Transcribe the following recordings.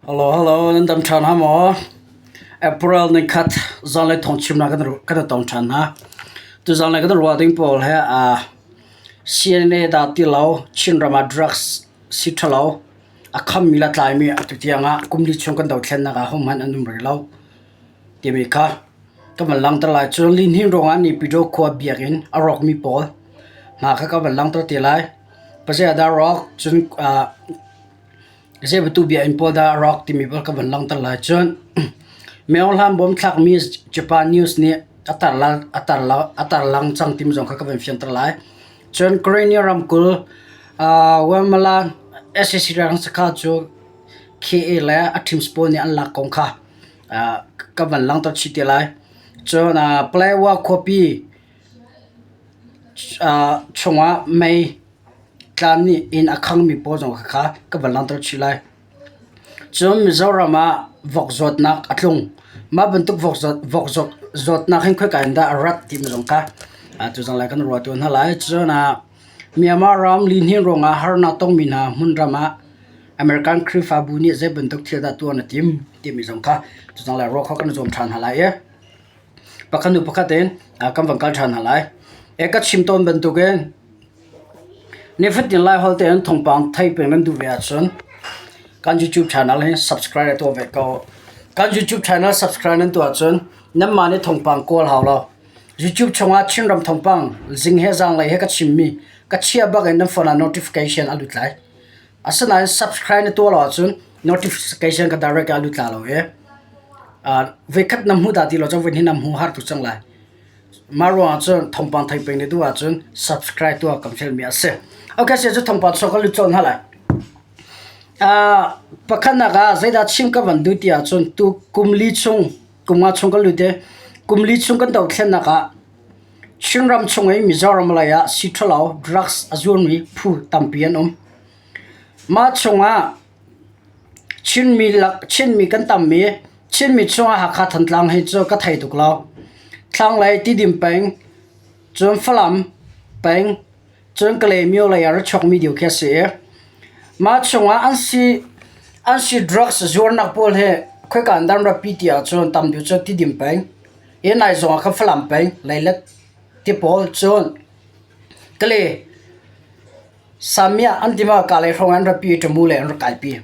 Hello, hello, nan dam ṭhan ha maw? April nikhat zanlei thawngchimnak kan kan i tong ṭhan hna. Tu zanlei kan ruah ding pawl he aa CNA dah ti lo Chinram ah drugs si ṭhalo a khammi le a tlaimi atu tiang ah kum li chung kan dothlennak ah hohmanh an um rih lo timi kha ka van langhter lai. Cun lihnin ruangah Naypyidaw khua biakinn a rawkmi pawl hna kha ka van langhter te lai. Pazia dah rawk cun aa Zeibantuk bia in pawl dah a rawk timi pawl ka van langhter lai. Cun Myohlan bom thlakmi Japan news nih a tarlang, a tarlang, a tarlang cang timi zong kha ka van fianter lai. Cun Karenia ramkulh uh, Wamala SAC rang sakha cu KA le a teams pawl nih an lak kong kha uh, ka van langhter chih te lai. Cun uh, Palawa khuapi uh, chungah mei Tlan nih inn a khangmi pawl zong kha ka van langhter chih lai. Cun Mizoram ah vok zawtnak a tlung. Mah bantuk vok zawt, vok zawt, zawtnak hin khoika in dah a rat timi zong kha tuzang lai kan ruah tuan hna lai. Cun ah Myanmar ram lihnin ruangah harnak tongmi hna hmunram ah American Khrihfabu nih zei bantuk thil dah tuah na tim timi zong kha tuzang lai ruah khawh kan i zuam ṭhan hna lai i pakhat hnu pakhat in kan van kal ṭhan hna lai. E ka chim tawn bantukin Nifatin Laiholh tein thawngpang theih peng nan duh ve ahcun kan YouTube channel hi subscribe tuah ve ko. Kan YouTube channel subscribe nan tuah ahcun nanmah nih thawngpang kawl hau lo. YouTube chungah Chinram thawngpang zing he zaanglei he ka chimmi ka chiah bak in nan phone ah notification a lut lai. Asinain subscribe na tuah lo ahcun notification ka direct ah a lut la lo i voikhat na hmu dah ti lo cun voihnih na hmu har tuk cang lai. Mah ruangah cun thawngpang theih peng na duh ahcun subscribe tuah kan fialmi a si. Okay, sia cu thawngpang chuak kan lut colh hna lai. Uh, pakhatnak ah zeidah chim ka van duh ti ahcun tu kum li chung kum nga chung kan lut i kum li chung kan dothlennak ah Chinram chung i Mizoram lei ah sii ṭhalo drugs a zuarmi phu tampi an um. Mah chungah Chinmi lak Chinmi kan tam i Chinmi chungah Hakha Thantlang hi cu ka thei tuk lo. Thlanglei Tidim peng, cun Falam peng, cun Kalaymyo lei ah ra chuakmi deuh khi a si i mah chungah an si an si drugs zuarnak pawl hi khoika in dah an ratpi ti ahcun tam deuh cu Tidim peng, i nai zongah khan Falam peng, Leilet ti pawl cun Kale Samiah an ti ma Kalay hrawng an ratpi i Tamu lei an rak kaipi.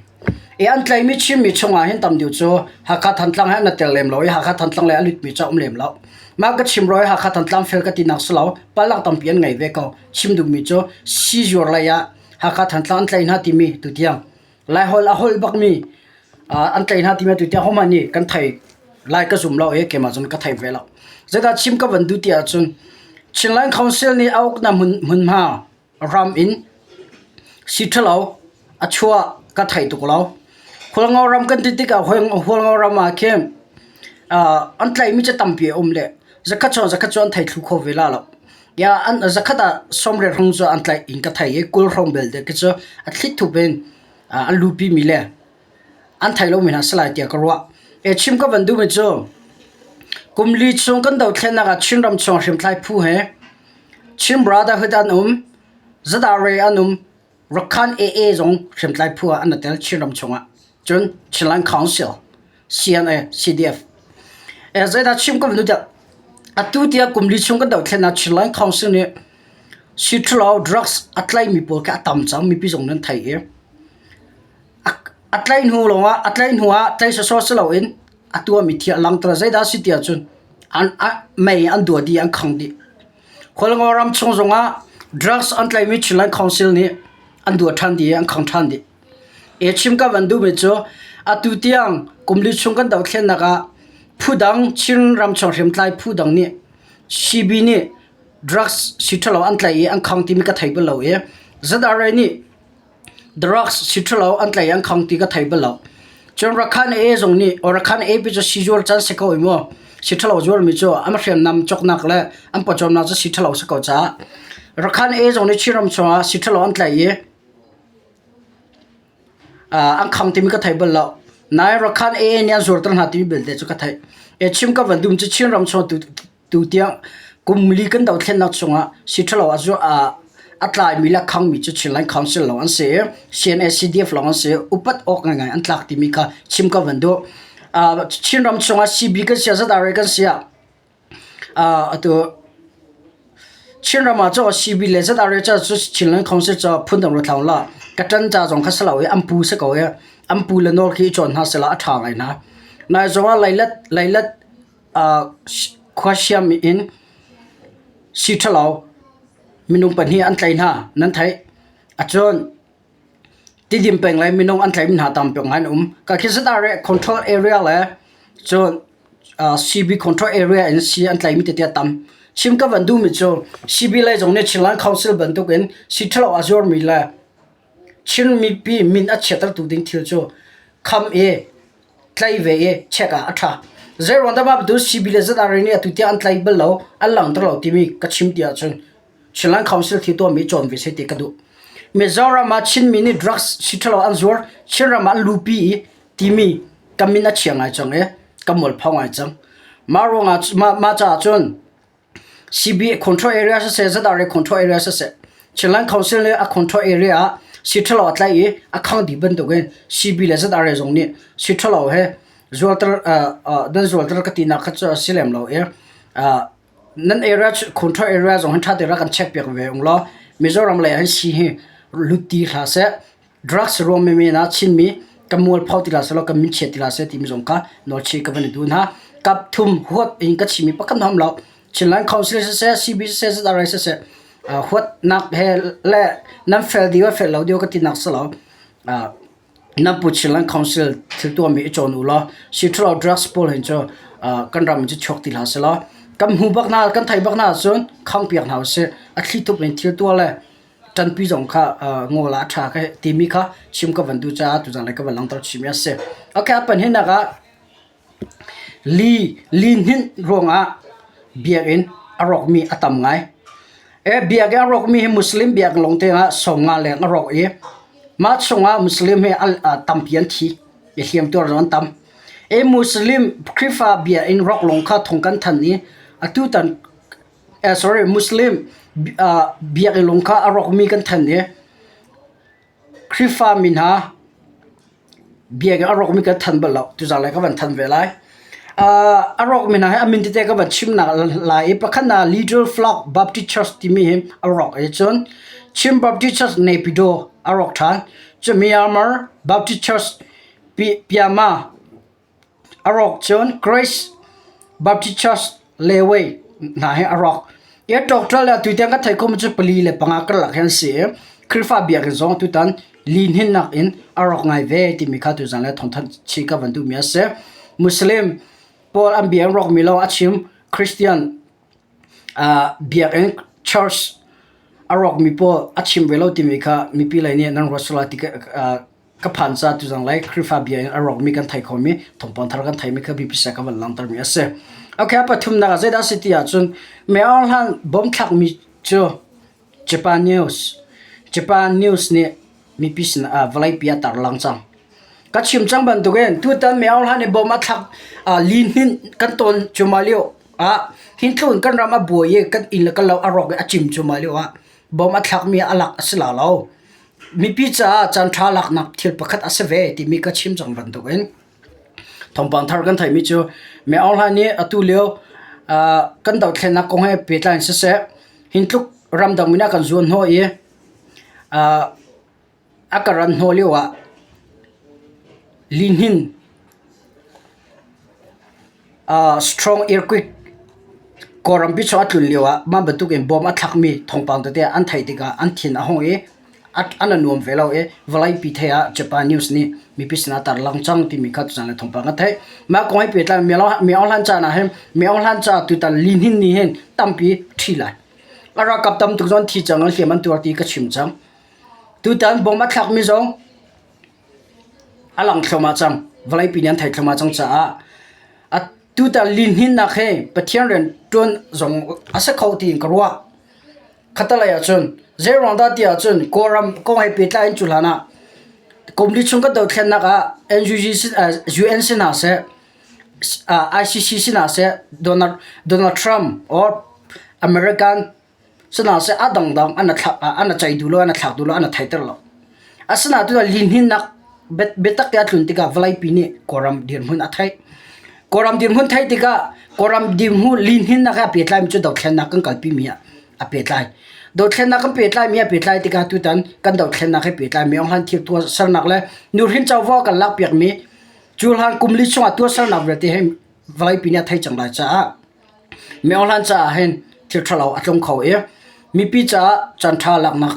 I an tlaimi Chinmi chungah hin tam deuh cu Hakha Thantlang he an i tel lem lo i Hakha Thantlang lei a lutmi cu a um lem lo. Mah ka chim rua i Hakha Thantlang fel ka tinak si lo, palnak tampi an ngei ve ko. Chim duhmi cu sizuar lei ah Hakha Thantlang an tlaih hna timi tutiang Laiholh a holh bakmi an tlaih hna timi tutiang hohmanh nih kan thei lai ka zum lo i keimah cun ka thei ve lo. Zeidah chim ka van duh ti ahcun Chinland Council nih a uknak hmun hmunhma ram in si ṭhalo a chuah ka thei tuk lo. Hualngo ram kan ti tikah Hualngo ram ah khin an tlaihmi cu tampi a um le zakhat chung zakhat cu an thei thlu kho ve la lo. Ya an zakhat ah sawmriat hrawng cu an tlaih in ka thei i 20 hrawng belte khi cu a thlithup in an lupi mi le an thei lomi hna si lai tiah ka ruah. E chim ka van duhmi cu kum li chung kan dothlennak ah Chinram chung hriamtlai phu he Chin Brotherhood an um, ZRA an um, Rakhan AA zong hriamtlai phu ah an i tel Chinram chungah. Cun Chinland Council, CNA, CDF. E zeidah chim ka van duh tiah atu tiah kum li chung kan dothlennak Chinland Council nih Sitro drugs a tlaimi pawl khi a tam cang mipi zong nan thei i a tlaih hnu lawngah a tlaih hnu ah tlaih sawsawh si loin a tuahmi thil a langhter zeidah a si ti ahcun an mei an duah dih an khang dih. Khualngo ram chung zongah drugs an tlaihmi Chinland Council nih an duah ṭhan dih i an khang ṭhan dih. E chim ka van duhmi cu atu tiang kum li chung kan dothlennak ah phu dang Chin ram chung hriamtlai phu dang nih CB nih drugs si ṭhalo an tlaih i an khang timi ka thei bal lo i ZRA nih Drugs si ṭhalo an tlaih an khang ti ka thei bal lo. Cun Rakhan A zong nih or Rakhan A pi cu si zuar can si ko i mu. Si ṭhalo zuarmi cu an hriamnam cawknak le an pawcawmnak cu si ṭhalo si ko caah Rakhan A zong nih Chinram chungah si ṭhalo an tlaih i an khang timi ka thei bal lo. Nain Rakhan A nih an zuarter hna timi belte cu ka theih. E chim ka van dum cu Chinram chung tu Tutiang kum li kan dothlennak chungah si ṭhalo a zuah. A tlaimi le khangmi cu Chinland Council lawng an si i CNA CDF lawng an si i upat awk ngaingai an tlak timi kha chim ka van duh. Chinram chungah CB kan si ah ZRA kan si ah atu Chinram ah cun CB le ZRA cu Chinland Council cu phundang ruat hlah u law ka ṭan ca zong kha si lo i an pu si ko i an pu le nawl khi i cawn hna sehla a ṭha ngai hna. Nai zong ah Leilet Leilet khua siam in sii ṭhalo minung pahnih an tlaih hna nan theih. Acun Tidim peng le minung an tlaihmi hna tampi ngai an um. Ka khi ZRA control area le cun CB control area in si an tlaihmi tete a tam. Chim ka van duhmi cu CB lei zong nih Chinland Council bantukin si ṭhalo a zuarmi le Chin mipi min a chiattertu ding thil cu kham i tlai ve i check ah a ṭha. Zeiruang dah mah bantuk CB le ZRA nih atu tiang an tlai bal lo, an langhter lo timi ka chim ti ahcun Chinland Council thil tuahmi cawn ve seh ti ka duh. Mizoram ah Chinmi nih drugs si ṭhalo an zuar, Chinram ah an lupi i timi ka min a chia ngai cang i ka mualpho ngai cang. Mah ruangah mah, mah caah cun CBA control area siseh, ZRA control area siseh, Chinland Council nih a control area ah si ṭhalo a tlaih i a khang dih bantukin CB le ZRA zong nih si ṭhalo he zualter uh, uh, nan zualter ka tinak kha cu a si lem lo i uh, Nan area control area zong hin ṭha tein rak kan check piak ve ung law Mizoram lei ah hin sii hi lut ti hlah seh. Drugs ruang menmen ah Chinmi kan mualpho ti hlah seh law kan minchiat ti hlah seh timi zong kha nawlchih ka van i duh hna. Kap thum huat in ka chimmi pakhat hna um lo. Chinland Council siseh, CB siseh, ZRA siseh, huatnak he le nan fel dih fel lo dih ka tinak si lo. Nan Pu Chinland Council thil tuahmi i cawn u law Central Drugs pawl hin cu kan ram in cu chuak ti hlah seh law kan hmu bak hna kan theih bak hna ahcun khangpiak hna usih. A thlithup in thil tuah le ṭanpi zong kha ngawl ah a ṭha ka timi kha chim ka van duh caah tuzaan lei ka van langhter chihmi a si. Okay, a pahnihnak ah Li lihninh ruangah biakinn a rawkmi a tam ngai. Biakinn a rawkmi hi Muslim biakinn lawngte ah 50 leng a rawk i mah chungah Muslim hi tampi an thi i hliamtuar zong an tam. Muslim Khrihfa biakinn rawk lawng kha thong kan thanh i atutan sorry Muslim biakinn lawng kha a rawkmi kan thanh i Khrihfami hna biakinn a rawkmi kan thanh bal lo. Tuzaan lei ka van thanh ve lai. Uh, a rawkmi hna hi a min tete ka van chimnak lai i pakhat na Little Flock Baptist Church timi hi a rawk i cun Chin Baptist Church Naypyidaw a rawk ṭhan. Cun Myanmar Baptist Church Pyama A rawk cun Grace Baptist Church Lewei hna hi a rawk. I a ṭawkṭal le atu tiang ka theih khawhmi cu pali le panga karlak hi an si i Khrihfa biakinn zong tutan lihninnak in a rawk ngai ve timi kha tuzan le thawngthanh chih ka van duhmi a si. Muslim pawl an bia an rawkmi lawng a chim. Christian biakinn church a rawkmi pawl a chim ve lo timi kha mipi lei nih nan ruat sual lai ti ka phan ca tuzang lai Khrihfa bia in a rawkmi kan thei khomi thawngpang thar kan theimi kha bipi ka van langhtermi a si. Okay, a pathumnak ah zeidah a si ti ahcun Mei Aung Hlan bom thlakmi cu Japan News Japan News nih mipi sin ah vawleipi a tarlang cang. Ka chim cang bantukin tutan Mei Aung Hlan i bom a thlak lihninh kan tawn cuahmah lio ah hintlun kan ram a buai i kan inn le kan lo a rawk i a cim cuahmah lio ah bom a thlakmi a lak a si la lo. Mipi caah caanṭha laknak thil pakhat a si ve timi ka chim cang bantukin thawngpang thar kan theihmi cu Mei Aung Hlaing nih atu lio kan dothlennak kong he pehtlai in siseh hin tluk ramdang min a kan zuan hnawh i a ka ran hnawh lio ah lihnin Strong earthquake Kawlrampi chung a tlun lioah mah bantukin bom a thlakmi thawngpang tete an theih tikah an thin a hung i an a nuam ve lo i vawleipi thei ah Japan news nih mipi sinah tarlang cang timi kha tuzaan le thawngpang kan theih. Mah kong he pehtlai Myo Aung Hlan caan ah hin Myo Aung Hlan ca tutan lihnin nih hin tampi ṭhi lai. A ralkap tam tuk zong thi cang an hliam an tuar ti ka chim cang. Tutan bom a thlakmi zong A lang thluahmah cang. Vawleipi nih an theih thluahmah cang caah tutan lihninnak hi Pathian rian ṭuan zong a si kho tiin ka ruah. Khattelei ahcun zeiruang dah ti ahcun Kawlram kong he pehtlai in cu hlan ah kum li chung kan dothlennak ah NUG UN sin hna seh, ICC sin hna seh, Donald, Donald Trump or American. Sihmanhsehlaw a dangdang an a ceih duh lo, an a thlak duh lo, an a theiter lo. Asinain tu lihninnak biatak te a tlun tikah vawleipi nih Kawlram dirhmun a theih. Kawlram dirhmun theih tikah Kawlram dirhmun lihninnak he a pehtlaimi cu dothlennak kan kalpimi ah a pehtlai. Dothlennak kan pehtlaimi a pehtlai tikah tutan kan dothlennak he pehtlaimi Aung Hlan thil tuahsernak le nuhrin covo kan lakpiakmi cu hlan kum li chungah tuahsernak vialte hi vawleipi nih a theih cang lai caah Mi Aung Hlan caah hin thil ṭhalo a tlung kho i mipi caah caanṭha laknak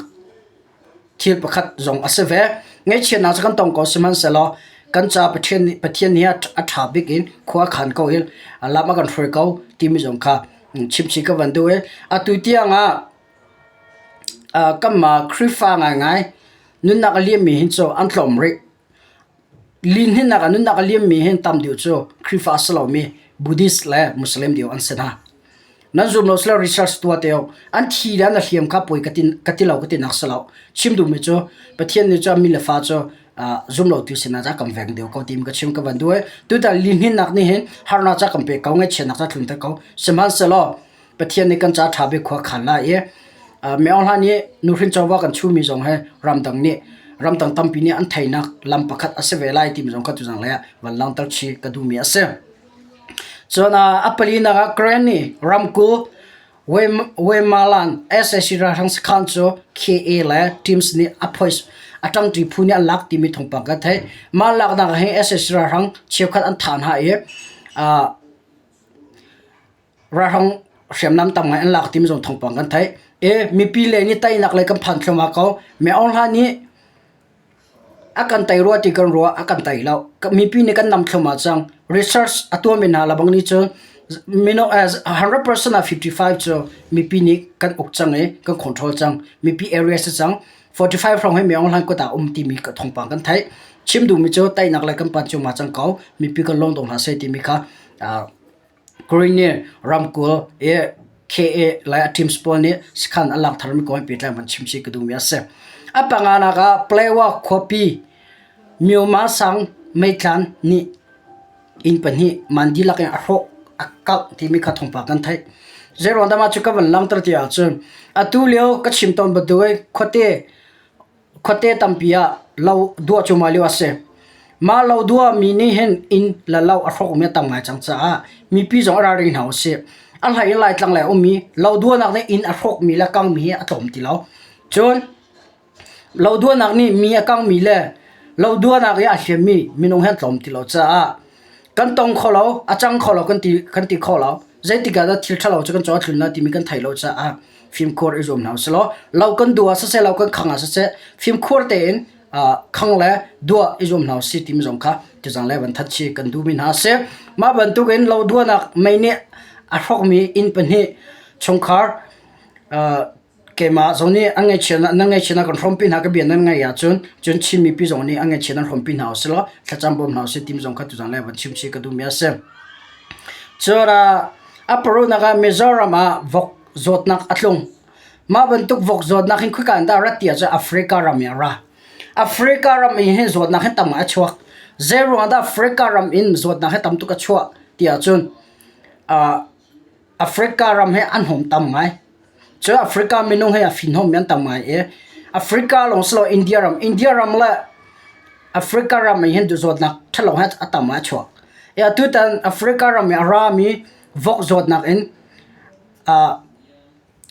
thil pakhat zong a si ve. Ngaihchiatnak cu kan tong ko sihmanhsehlaw kan ca Pathian nih Pathian nih a ṭha bik in khua a khan ko i lam a kan hruai ko timi zong kha chimchih ka van duh i atu tiang ah kanmah Khrihfa ngaingai nunnak a liammi hin cu an tlawm rih. Lihninnak ah nunnak a liammi hin tam deuh cu Khrihfa a si lomi Buddhist le Muslim deuh an si hna. Nan zum lo sile research tuah te u. An thi le an hliam kha poi ka ti, ka ti lo ka ti nak si lo. Chim duhmi cu Pathian nih cu a mi le fa cu uh, zum lo tu sinah ca kan veng deuh ko tim ka chim ka van duh i tutan lihninnak nih hin harnak ca kan pe ko ngaihchiatnak ca tlunter ko. Sihmanhsehlaw Pathian nih kan ca ṭha bik khua khan lai i Mi Aung Hlaing nih nuhrin covo kan chuhmi zong hi ramdang nih ramdang tampi nih an theinak lam pakhat a si ve lai timi zong kha tuzang lei ah van langhter chih ka duhmi a si. Cun a palinak ah Karen ramkulh Wemalan sac ralhrang sakhan cu KA le Teams nih a phois a ṭangṭi phu nih an lak timi thawngpang kan theih. Mah laknak ah hin sac ralhrang cheukhat an thah hna i Ralhrang hriamnam tam ngai an lak timi zong thawngpang kan theih. I mipi le nih teinak lei kan phan thluahmah ko. Mi Aung Hla nih a kan tei rua ti kan ruah, a kan tei lo. Mipi nih kan nam thluahmah cang. Research a tuahmi hna lebang nih cun mino 100% ah 55 cu mipi nih kan uk cang i kan control cang. Mipi area si cang. 45 hrawng hi Mi Aung Hlaing kut ah um timi thawngpang kan theih. Chim duhmi cu teinak lei kan pan cuahmah cang ko. Mipi kan lawng dong hna seh timi kha Green ramkulh i KA lai a teams pawl nih sakhan an lak tharmi kong he pehtlai van chim chih ka duhmi a si. A panganak ah Palewa khuapi Myoma sang meitlan nih inn pahnih man dihlak in a hrawh a kalh timi kha thawngpang kan theih. Zeiruang dah mah cu ka van langhter ti ahcun atu lio ka chim tawn bantuk in khuate Khuate tampi ah lo duah cuahmah lio a si. Mah lo duahmi nih hin inn le lo a hrawkmi a tam ngai cang caah mipi zong a ralring hna usih. A hlei in Laitlang lei a ummi lo duahnak nih inn a hrawkmi le kangmi hi a tlawm ti lo. Cun lo duahnak nih mi a kangmi le lo duahnak i a hliammi minung hi an tlawm ti lo caah kan tong kho lo, a cang kho lo kan ti, kan ti kho lo. Zeitik ah dah thil ṭhalo cu kan caw a tlun lai timi kan thei lo caah fimkhur i zuam hna usih law lo kan duh ah siseh lo kan khang ah siseh fimkhur tein khang le duah i zuam hna usih timi zong kha tuzang le van that chih kan duhmi hna a si. Mah bantukin lo duahnak mei nih a hrawkmi inn pahnih chungkhar keimah zong nih an ngaihchiatnak nan ngaihchiatnak kan hrawmpi hna ka bia nan ngaih ahcun cun Chin mipi zong nih an ngaihchiat nan hrawmpi hna usih law thlacam bawm hna usih timi zong kha tuzang le van chim chih ka duhmi a si. Cun a paruknak ah Mizoram ah vok zawtnak a tlung. Mah bantuk vok zawtnak hin khoika in dah a rat ti ahcun Africa ram in a ra. Africa ram in hin zawtnak hi tam ngai a chuak. Zei ruangah dah Africa ram in zawtnak hi tam tuk a chuah ti ahcun Africa ram hi an hnawm tam ngai. Cun Africa minung hi a fimhnawmmi an tam ngai i Africa lawng si lo India ram, India ram le Africa ram in hin zawtnak ṭhalo hi a tam ngai a chuak. I atutan Africa ram i a rami vok zawtnak in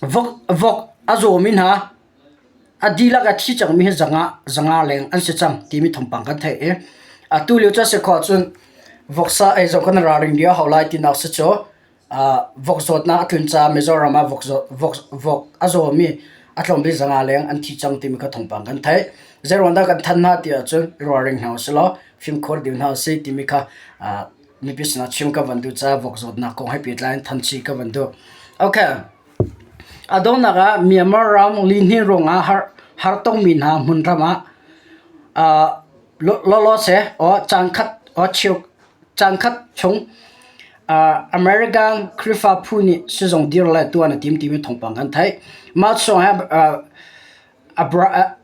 Vok a zawmi hna a dihlak a thi cangmi hi zanga leng an si cang timi thawngpang kan theih i atu lio cu a si khawh ahcun voksa ei zong kan ralring dih a hau lai tinak si cu vok zawtnak a tlun caah Mizoram ah vok a zawmi a tlawm bik zanga leng an thi cang timi kha thawngpang kan theih. Zeiruang dah kan thanh hna ti ahcun i ralring hna usih law fimkhur dih hna usih timi kha mipi sinah chim ka van duh caah vok zawtnak kong he pehtlai in thanchi ka van duh. Okay. A donghnak ah Myanmar ram lihnin ruangah har hartongmi hna hmunram ah uh, lawlaw se o caan khat o cheu caan khat chung uh, American Khrihfa phu nih sizung dir le tuan a tim timi thawngpang kan theih. Mah chung ah uh, Abra,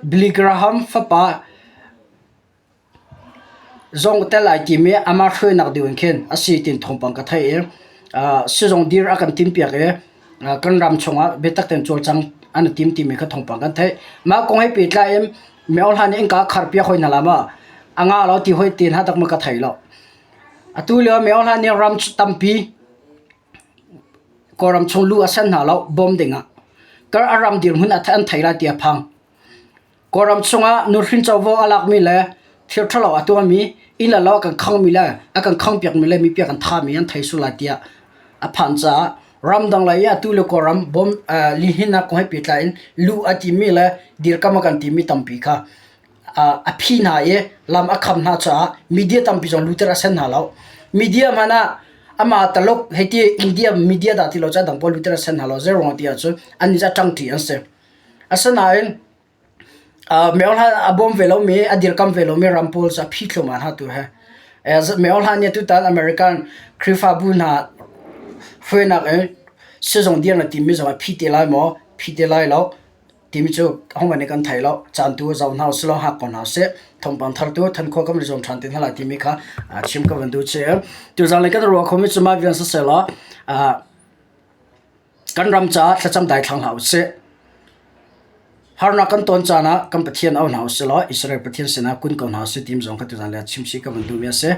Billy Graham fapa Zong tel ai tim i amah hruainak ding in khin a si tiin thawngpang ka theih i sizung dir a kan timhpiak i. Kan ram chungah biatak tein cawlcang an i tim timi kha thawngpang kan theih. Mah kong he pehtlai in myohla nih innka kharpiak hoi hna la ma a nga lo ti hoi te hna tak ma ka thei lo. Atu lio myohla nih ram tampi Kawlram chung lu a sen hna lo bawm dingah. Kar a ram dirhmun an thei lai ti a phang. Kawlram chungah nuhrin covo a lakmi le thil ṭhalo a tuahmi, inn le lo a kan khangmi le a kan khangpiakmi le mipi a kan thami an thei sual lai tiah a phan caah ramdang lei i atu le Kawlram bawm lihninnak kong he pehtlai in luh a timmi le dirkam a kan timi tampi kha a phi hna i lam a kham hna caah media tampi zong luter a sen hna lo. Media hmanh ah amah Taluk hei ti India media dah ti lo cu a dang pawl luter a sen hna lo. Zeiruang ti ahcun annih cu a ṭangṭi an si. Asinain myohla a bawm ve lomi, a dirkam ve lomi ram pawl cu a phi thluahmah hna tu hi. Myohla nih tutan American Khrihfabu hna hruainak in sizung dir na timi zong a phi te lai maw, phi te lai lo timi cu ahohmanh nih kan thei lo. Caan tu zoh hna usih law hngak ko hna usih. Thawngpang thar tu than khua kan zuam ṭhan te hna lai timi kha chim ka van duh chih. Tuzaan kan ruah khomi cu mah vial siseh law Kan ram caah thlacam daithlang hlah usih. Harnak kan ton caan ah kan Pathian au hna usih law Israel Pathian sinah kun ko hna usih ti zong kha tuzaan le chim chih ka van duhmi a si.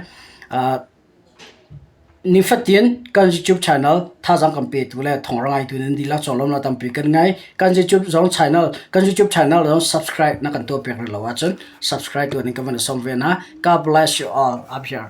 Nifatin kan YouTube channel thazaang kan petu le thawng ra ngaitu nan dihlak conglawmhnak tampi kan ngei. Kan YouTube zong channel kan YouTube channel zong subscribe na kan tuah piak rih lo ahcun subscribe tuah ning ka van i sawm ve hna. God bless you all up here.